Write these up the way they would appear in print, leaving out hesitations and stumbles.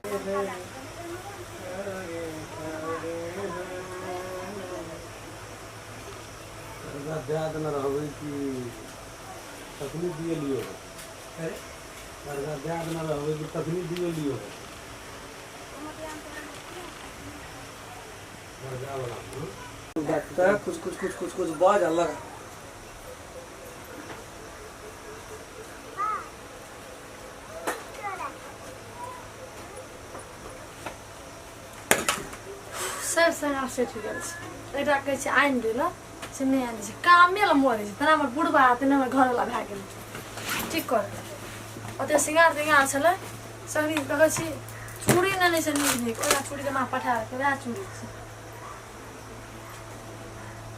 कर्जा दए देने रहबै कि तखनी दिए लियो। अरे कर्जा दए देने रहबै कि तखनी दिए लियो। कर्जा वाला देखते कुछ कुछ कुछ कुछ कुछ बाज अलग। सब संगार सेट हो गेल छै। एकटा कहै छै आनि दै लए, से नहि आनै छै। कामे लए मरै छै। तेना हमर बुढ़बा आ तेना हमर घरवला भए गेल। की करबै, ओते सिंगार तिंगार छलै सगरी। देखै छी चूड़ी नेने छै नीक नीक। ओएह चूड़ीके माँ पठा देलकै, वएह चूड़ी छै।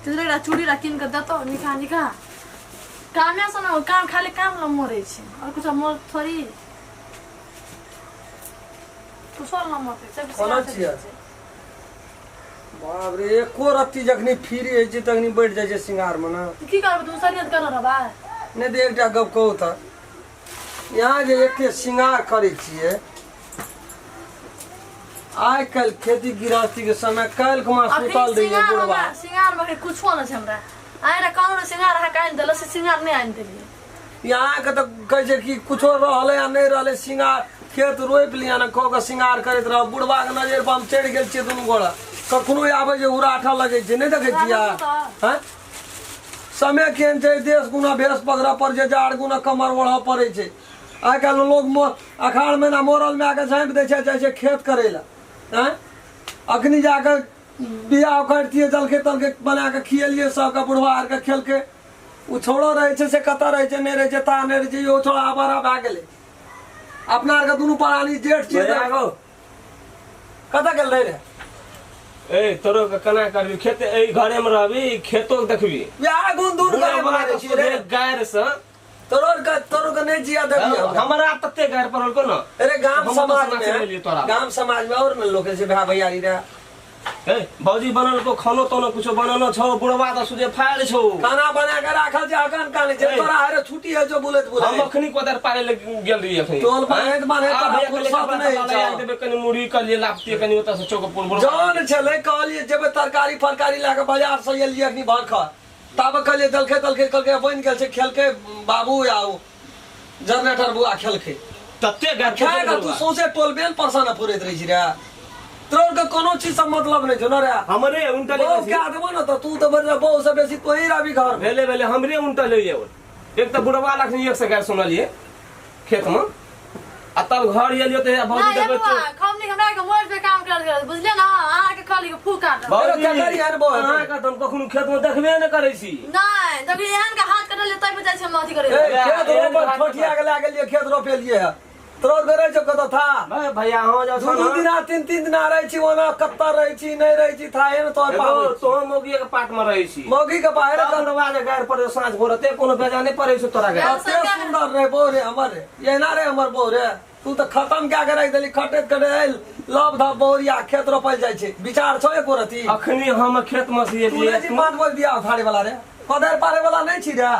तेकरा एकटा चूड़ी रा कीन कऽ देतौ निका निका। कामे सँ ने काम, खाली काम लए मरै छै आओर कुछो मोर थोड़ी। कुछो लए मरतै सब। कोना छियै? बाप रे, एको रत्ती जखनी फ्री होइ छै तखनी बैठ जाइ छै सिंगार मे ने। की करबै, तू शरीर करऽ रहबै। नहि तऽ एकटा गप कहू तऽ, यहाँ जे एते सिंगार करै छियै आइ काल्हि खेती गृहस्थी के समय, काल्हि खुमा अखन सुतल रहियै सिंगार बुढ़वा। हमरा सिंगार में कुछो नहि छै हमरा। आइ रे कानून सिंगार अहाँके आनि देलक से सिंगार नहि आनि देलियै। यहाँ के तऽ कहै छै कि कुछो रहलै आ नहि रहलै, सिंगार खेत रोपि लिअ ने कऽ के सिंगार करैत रह। बुढ़वा के नजर पर हम चढ़ि गेल छियै दुनू गोरा। कखनो आबै छै उराठऽ लगै छै, नहि देखै छियै? हँ, समय केहन छै, देश गुना भेष पकड़ऽ पड़ै छै, जाड़ गुना कमर ओढ़ऽ पड़ै छै। आइ काल्हि लोग अखाढ़ महीना मरल मायके झाँपि दै छै, जाइ छै खेत करै लए। आँय, अखनी जाकऽ बियाह करितियै, जलखै तलखै बना कऽ खियेलियै सबके, बुढ़वा आरके खेलकै। ओ छोड़ो रहै छै से कतऽ रहै छै, नहि रहै छै ता नहि रहै छै। इहो छोड़ा आवारा भए गेलै। अपना आरके दुनू प्राणी जेठ छियै। भैया गो। कतऽ गेल रहै रे? ए तोरो के केना करबी खेत, एहि घरे में रहबी, खेतो के देखबी। बियाह गुन दूर करे मारे छियै रे। गायर से तोरो के तोरो के नहीं जिया देबी हमरा। हमरा तते गायर पड़ल को न। अरे गाम हम तऽ समाज सुना में लेलियै तोरा। गाम समाज में और न लोग छै भाय भैयारी रे। ए भौजी बनल को खानो तोनो कुछो बनलो छौ, बुढ़वा तऽ सुजे फायल छौ। खाना बना के राखल छै, अखन काने छै। ए। तोरा हरे छुट्टी है जो बुलैत हम बुलैत अखनी कोदर पारे ले गेल रही अखनी। टोल बान्हैत बान्हैत आ तोरा भैया कहलियै फुर्सत कपड़ा नहि तपड़ा छौ। लगा देबै कनि, मुरही कहलियै लापतियै कनि ओतऽ से चौक पर बुढ़वा। जौन छलै कहलियै जेबै तरकारी फरकारी लए कऽ, बाजार से एलियै अखनी भरख, ताबे कहलियै जलखै तलखै, कहलकै बनि गेल छै। खेलकै बाबू आ ओ जनरेटर बुआ खेलकै। तते गायर खाए कऽ तू सौंसे टोल बेल परसा ने फुरैत रहै छी रे। तोर के कोनो चीज से मतलब नहि छौ ने रे। हमरे उनटल बहु कए देबो ने तऽ तू तऽ बड़ बहु से बेसी तोही रहबी घर मे। भेले भेले हमरे उनटल होइए। एक तऽ बुढ़वा लखनी एक से गायर सुनलियै खेत में, आ तब घर एलियो तऽ भौजी नहि देखबै बौआ, खमनी हमरा के मोड़ पे काम करल गेल बुझलियै ने, अहाँके कहली कि फूक काटल। भौजी केकर एहन बहु हेतै? अहाँके तऽ हम कखनो खेत में देखबे नहि करै छी। नहि देखी, एहन के हाथ कटल तब जाइ छै हम अथी करे। ए, खेत रोपल ठोठिया के लए गेलियै, खेत रोपेलियै है। तोर के रहै छौ कतऽ था? भाई भैया हो जाओ। दू दू दिना तीन तीन दिना रहै छी ओना, कतऽ रहै छी नहि रहै छी थाहे ने तोहर पाबै छी। तो मौगी के पाट में रहै छी। मौगी के बाहर तब बुढ़वा जे गायर पर साँझ भोर ते कोनो बेजा नहि पड़ै छौ तोरा गायर। कते सुंदर रे बौ रे हमर रे, एना रे हमर बौ रे। तू तऽ खतम कए के राखि देली। खटैत खटैत लव धप बहुरिया खेत रोपल जाइ छै, विचार छौ एको रती? अखनी हम खेत में से तू नहि एलियै छी 5 बजे बियाह थारे वाला रे, कदर पारे वाला नहि छी रे।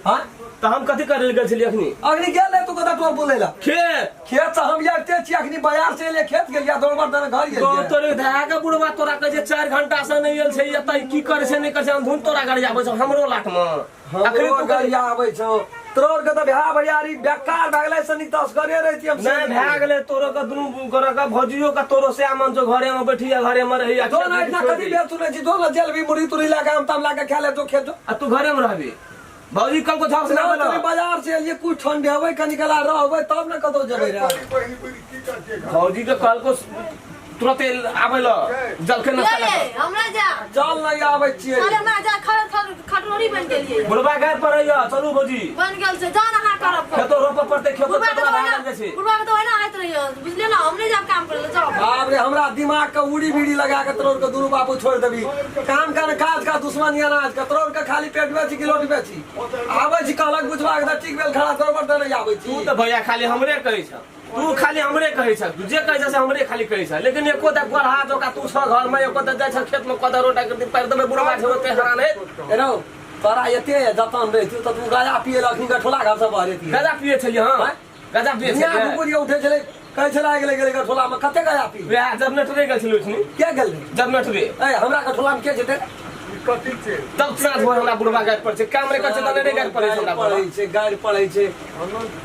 हाँ तऽ हम कथी करै लए गेल छलियै अखनी? अखनी गेल रहे तू कतऽ टोल बुलै ला? खेत। खेत से हम आबिते छी अखनी, बाजार से एलियै, खेत गेलियै, दौड़ देने घर गेलियै। तोरे धरा के बुढ़वा तोरा कहै छै 4 घंटा से नहि आयल छै एतऽ, की करै छै नहि करै छै, हम धुन तोरा घर आबै छौ हमरो लाट में। अखनी हमरो तू गरिया आबै छौ। तोर के तऽ भए भैयारी बेकार भए गेलै, से नीक तऽ असगरे रहितियै हम। नहि भए गेलै तोरो के दुनू गोरा के, भौजियो के तोरो सएह मन छौ, घरे में बैठिया घरे में रहिया। जो ना इतना कथी भेल सुनै छी, जो ना जेल भी मुरही तुरही लए कऽ आम ताम लए कऽ खा ले, जो खेत जो। आ तू घरे में रहबी? भौजी कल को झाप से ना ना तोरे बाजार से एलियै, कुछ ठंडेबै कनि कला रहबै तब ने कतौ जेबै रे। भौजी के कल को तुरंत आबै ल जलखै नाश्ता ये लए कऽ। हमरा जा चल नहि आबै छियै। अरे हमरा जा खर खर खटोरी बनि गेलियै। बुढ़वा घर पर रहिया, चलू भौजी। बनि गेल छै, जान अहाँ करब। खेतो रोपऽ पड़तै, खेतो बुढ़वा के कतरा तऽ भए ओहिना गेल छै। बुढ़वा के तऽ ओहिना आइत रहियो बुझलियै ने, हम नहि जायब काम करै लए, जाउ। बाप रे, हमरा दिमाग के उड़ी बीड़ी लगा के तोर के दुनू बापू छोड़ देबी। काम का काज का दुश्मन अनाज के तोर के खाली पेट में छी कि लोट में छी। आबै छी कहलक बुझवा के तऽ ठीक भेल खड़ा तोर पर नहि आबै तू छी। तऽ भैया खाली हमरे कहै छ, तू खाली हमरे कहै छ, तू जे कहै छ से हमरे खाली कहै छ, लेकिन एको दा गोरहा जोका तू छ घर में, एको दा जाइ छ खेत में कदर रोटा के पारि देबै बुढ़वा छै ओते हरान है। ए रौ, तोरा एते जतन रहै छौ तऽ तू गाजा पिए लखनी गठोला घर से बहरेती। गजा पिए छलियै? हाँ गजा पिए दुनिया छलियै। कुकुर उठै छलै कहै छला गेलै गेलै गठोला में कते गया पी वएह जनरेटरे गेल छलै ओहिठिनी के गेल जनरेटरे ए हमरा गठोला में के जेतै कथी छै तब साँझ भोर हमरा बुढ़वा गाड़ि पर छै काम नहि करै छै तऽ नहि गाड़ि पड़ै छै हमरा पड़ै छै गाड़ि पड़ै छै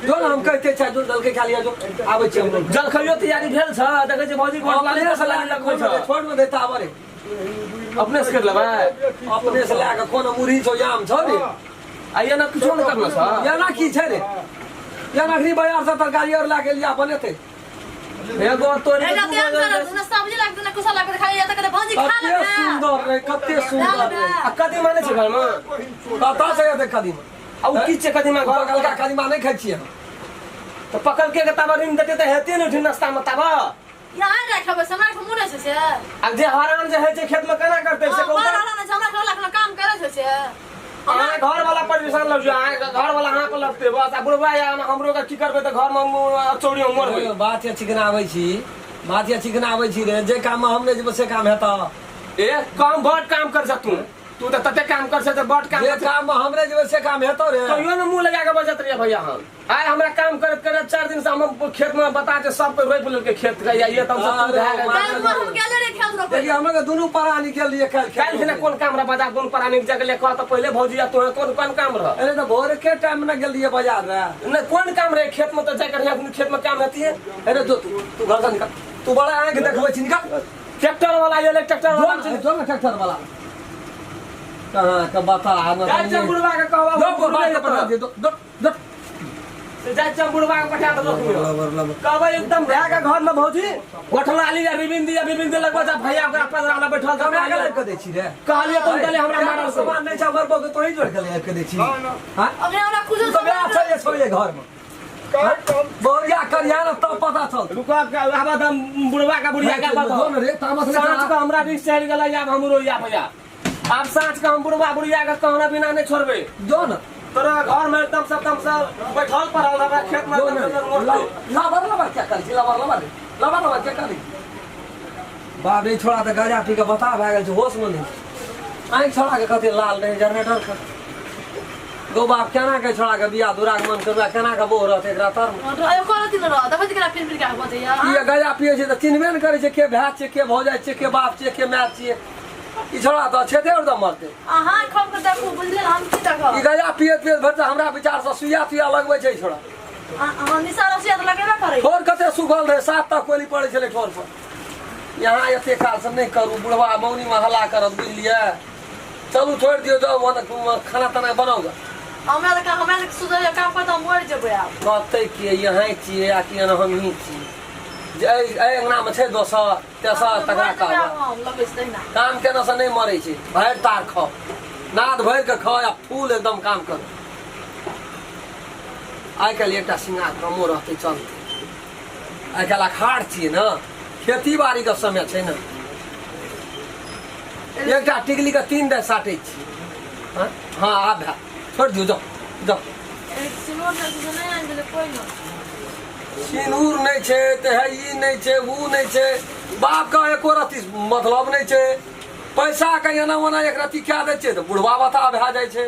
जो ने हम कहिते छै जो जलखै खा लिअ जो आबै छी हम जलखैयो तैयारी भेल छ देखै छै भौजी घर अपने से लए लगबै छ छोड़ में देता आबरे अपने से कर लेबै अपने से लए कऽ कोनो मुरही छौ आम छौ रे आ एना किछो नहि करना छ एना की छै रे एना अखनी बाजार से तरकारी और लए के लिया बनेतै एगो तोरी एकरा तेल चढ़ल ने सब्जी लागतै ने कुछो लागतै खाली एतऽ कहतै भौजी खा कते ले सुंदर रे कते सुंदर रे आ कदीमा नहि छै घरमे कतऽ से एतै कदीमा आ ओ की छै कदीमा घर पकलका कदीमा नहि खाइ छियै हम तऽ पकलके के ताबा ऋण देतै तऽ हेतै ने उठि नाश्तामे ताबा यहाँ राखबै से हमरा मुँह नहि छै से आ जे हरान जे होइ छै खेतमे केना करतै से हाँ, कहू बड़ तऽ हरान छै हमरा घरवला कोनो काम करै छै से अहाँ घर वाला परेशान लग जाओ अहाँ घर वाला अहाँ पर लगतै बस आ बुढ़वा या हमरो के की करबै तऽ घरमे चौड़ी मरबै बात या चिकना आबै छी बात या चिकना आबै छी रे जे काम हम नहि जेबै से काम हेतऽ ए काम बड़ काम कर छ तू तू तऽ तते काम कर छ तऽ बड़ काम जे कर छ। काम हम नहि जेबै से काम हेतौ रे कहियो ने मुंह लगा के बजत रहिए भैया हम आइ हमरा काम करैत करैत 4 दिन से हम खेत में बता के सब कोई रोपि लेलकै खेत के या ये तब सब अरे भए गेल काल्हि हम गेले रे खेत रोपै देखिए हम लोग दुनू प्राणी के लिए काल्हि काल्हि खिना कोन काम रह बाजार कोन प्राणी के जगह ले कह तऽ पहिले भौजी या तोहे कोन कोन काम रह अरे तो भोर के टाइम में गेल रहिए बाजार रे नहीं कोन काम रहे खेत में तो जाकर यहाँ खेत में काम रहती है अरे जो तू तू घर से निकल तू बड़ा आंख देखबै छी निकल ट्रैक्टर वाला ये ट्रैक्टर वाला जो जो ना ट्रैक्टर वाला कहाँ के बता ना जाइ छै बुढ़वा के कहबा दो बुढ़वा के पठा दे दो दो दो से जाइ छै बुढ़वा के पठा दे लबर कहबै एकदम भए के घर में भौजी गोठला ली या रिबिन दिया रिबिन दे लगबा जा भैया ओकरा पंद्रह वाला बैठल हमरा के लाइव के दै छी रे कहलिए तुम तले हमरा मारल सामान नहीं छै हमर बो के तोही जोड़ के लाइव के दै छी ना हां ओकरा हमरा कुछो तो ब्याह छै ये छोड़िए घर में बोरिया करिया ना तब पता चल रुको आबा दम बुढ़वा का बुढ़िया का बात जो न रे तामस नहीं साँझ के हमरा रिस चढ़ि गेलै आब हमरो या भैया आब साँझ के हम बुढ़वा बुढ़िया के कहना बिना नहीं छोड़बै जो न तोरा घर में एकदम सब एकदम सब बैठल पड़ल रहबै खेत में जो एकदम न सब मरतै। लबर लबर क्या करै छी लबर लबर लबर लबर क्या करै बाप रे छोड़ा तऽ गाजा पी के बता भए गेल छै होश में नहीं आँखि छोड़ा के कते लाल रहै जनरेटर के गौ बाप केना के छोड़ा के बियाह दुराक मन करबा केना के बोह रहतै एकरा तर में एको रति न रह देखै छी केना फिर फिर के बजैया ई गाजा पियै छै तऽ चिन्हबे ने करै छै के भाय छियै के भौजाइ छियै के बाप छियै के माय छियै ई छोड़ा तऽ छेदे उड़दम मरतै अहाँ खब के देखू बुझलियै हम की देखब ई गाजा पियैत पियैत भरि तऽ हमरा विचार से सुइया तुइया लगबै छै ई छोड़ा अहाँ निशा रसिया तऽ लगेबे करै ठोर कते सुखल रहै सात टा कोली पड़ै छलै ठोर पर यहाँ एते काल से नहि करू बुढ़वा मौनी में हल्ला करत बुझलियै चलू छोड़ि दियौ जाउ वहाँ खाना ताना बनाउ गे हमरा तऽ हमरा तऽ सुधर काम पर तऽ हम मरि जेबै आब कहतै के यहाँ छियै आ कि एना हमही छियै जे एहि एहि अङ्गनामे छै दोसर तेसर तकरा मरि जेबै आब कहबै हम लगै छै तहिना काम केना से नहि मरै छै भरि तार खाउ नाद भरि के खाउ आ फूल एकदम काम करू आइ काल्हि एकटा सिंगार कमो रहतै चलतै आइ काल्हि अखाड़ छियै ने खेती बाड़ीके समय छै ने एकटा टिकलीके 3 दे साटै छी हँ हँ आब भए छोड़ि दियौ जाउ जाउ एक सिनूर नहि छै नहि आनि देलै कोइ नहि सिनूर नहि छै तऽ हे ई नहि छै ओ नहि छै बापके एको रत्ती मतलब नहि छै पैसाके एना ओना एक रत्ती कए दै छै तऽ बुढ़वा बता भए जाइ छै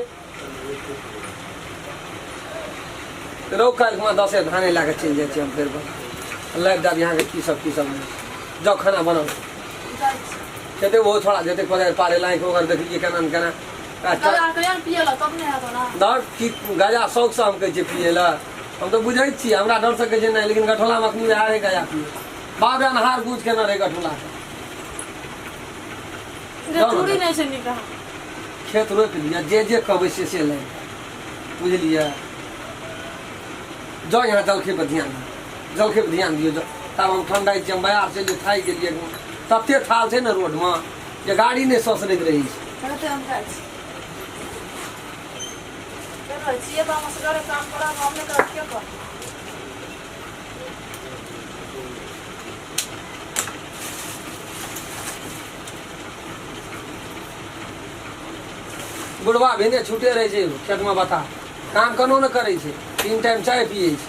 रौ काल्हि खुमा 10 धाने लए कऽ चलि जाइ छी हम फेर लाबि देब अहाँके की सब नहि जाउ खाना बनाउ जाइ छी जते ओहो छोड़ा जते कोदारि पारे लाइक ओकर देखलियै केना ने केना गजा कहिया ने पियला तब नहि हेतौ ना डर की गाजा शौकसँ हम कहै छियै पियै लए हम तऽ बुझै छियै हमरा डरसँ कहै छै नहि लेकिन गठोलामे अखनी वएह रहै गाजा पियै बाप रे अन्हार गुज केने रहै गठोलाके रे चूड़ी नहि छै नीक खेत रोपि लिअ जे जे कहबै से से लाबि बुझलियै जाउ यहाँ जलखै पर ध्यान दियौ जलखै पर ध्यान दियौ जाउ तब हम ठंडाइ छियै हम बाजार चलि जेबै थाकि गेलियै तते थाल छै ने रोडमे जे गाड़ी नहि ससरैत रहै छै कते हम खाइ छी रहै छियै तऽ हम असगरे काम करब हम नहि करब के करत बुढ़वा भेने छूटे रहै छै खेतमे बता काम कोनो नहि करै छै 3 टाइम चाय पियै छै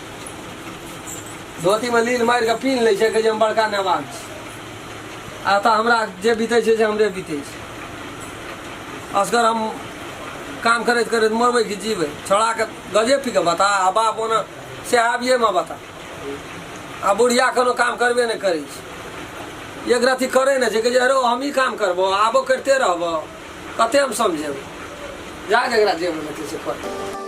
धोतीमे लील मारि कऽ पीन लै छै कहै छै हम बड़का नवाब छी आ तऽ हमरा जे बीतै छै से हमरे बीतै छै असगर हम काम करैत करैत मरबै कि जीबै छोड़ाके गजे पी कऽ बता आ बाप ओना से आबिएमे बता आ बुढ़िया कोनो काम करबे नहि करै छै। एक रति करै नहि छै, कहै छै अरे हमही काम करबो, आबो करिते रहबो। कते हम समझेबै? जा कऽ एकरा जे मन हेतै से कर।